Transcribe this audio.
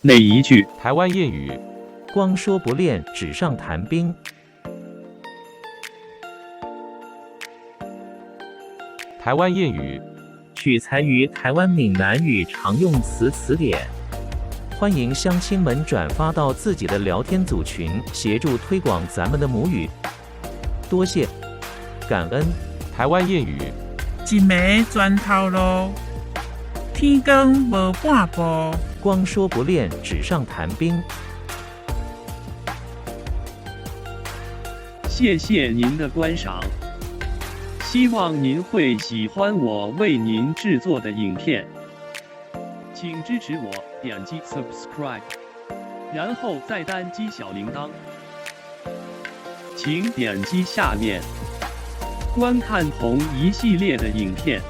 哪一句？台灣諺語：光說不練，紙上談兵。台灣諺語。取材於台灣閩南語常用詞詞典。歡迎鄉親們轉發到自己的聊天組群，協助推廣咱們的母語。多謝，感恩。台灣諺語。一暝全頭路，天光無半步。光說不練，紙上談兵。謝謝您的觀賞，希望您會喜歡我為您製作的影片，請支持我點擊 subscribe，然後再單擊小鈴鐺。請點擊下面觀看同一系列的影片。